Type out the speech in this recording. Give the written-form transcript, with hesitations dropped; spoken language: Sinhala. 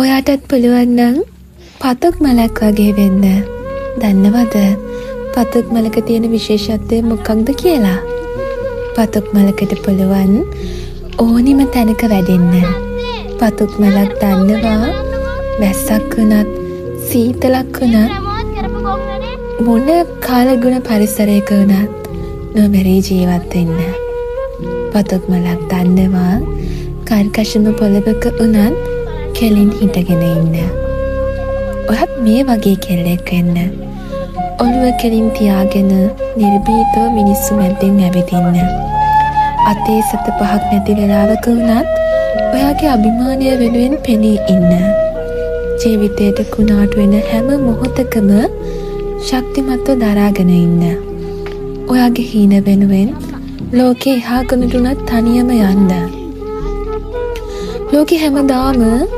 ඔයාටත් පුළුවන් නම් පතුක් මලක් වගේ වෙන්න. දන්නවද පතුක් මලක තියෙන විශේෂත්වය මොකක්ද කියලා? පතුක් මලකට පුළුවන් ඕනිම තැනක වැඩෙන්න. පතුක් මලක් දන්නවා වැස්සක් වුණත් සීතලක් වුණත් මොන කාලගුණ පරිසරයක වුණත් නොමැරී ජීවත් වෙන්න. පතුක් මලක් දන්නවා කර්කශම පොළවක වුණත් කෙලින් හිටගෙන ඉන්න. ඔයත් මේ වගේ කෙල්ලෙක් වෙන්න. ඔළුව කෙලින් තියාගෙන නිර්භීතව මිනිස්සු මැද්දෙන් ඇවිදින්න. අතේ සත පහක් නැති වෙලාවක වුණත් ඔයාගේ අභිමානය වෙනුවෙන් පෙනී ඉන්න. ජීවිතයට කුණාටු වෙන හැම මොහොතකම ශක්තිමත්ව දරාගෙන ඉන්න. ඔයාගේ හීන වෙනුවෙන් ලෝකේ එහා කොනට වුණත් තනියම යන්න. ලෝකෙ හැමදාම